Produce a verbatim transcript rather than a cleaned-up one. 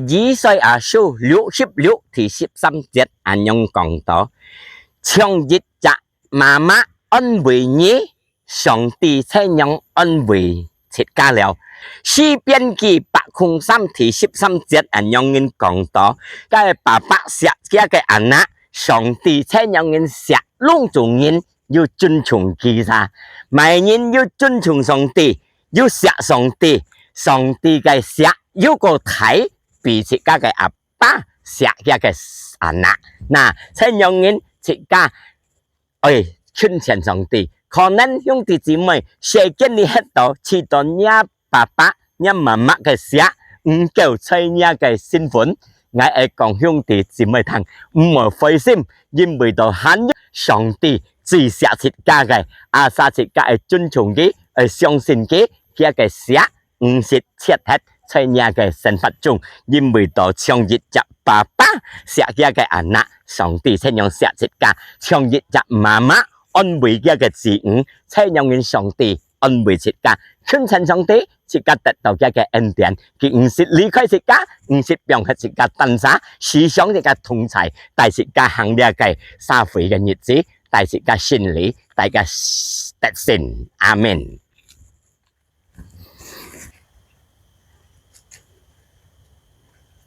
以賽亞書六十六第十三節恁樣講到：像一隻媽媽安慰你，上帝恁樣安慰自家了。詩篇記百空三第十三節恁樣講到：該爸爸惜厥个anak，上帝恁樣惜攏總人，又尊重佢儕。麼人又尊重上帝，又惜上帝，上帝个惜又過大，比自家个阿爸惜厥个anak。那，恁樣人自家 愛近前上帝。可能兄弟姊妹，世間裡歇到，試到若爸爸、若媽媽个惜，毋夠在若个身份。𠊎愛講兄弟姊妹聽，毋好灰心，因為到還有上帝最惜自家个，asal自家愛尊重佢，愛相信佢，厥个惜 毋識切忒在若个生活中，因為到像一隻爸爸惜厥个anak，上帝恁樣惜自家，像一隻媽媽安慰厥个子女，恁樣人上帝安慰自家。近前上帝，自家得到厥个恩典，佢毋識離開自家，毋識放忒自家單儕，時常自家同在，帶自家行這个社會个日子，帶自家勝利，帶自家得勝。阿們。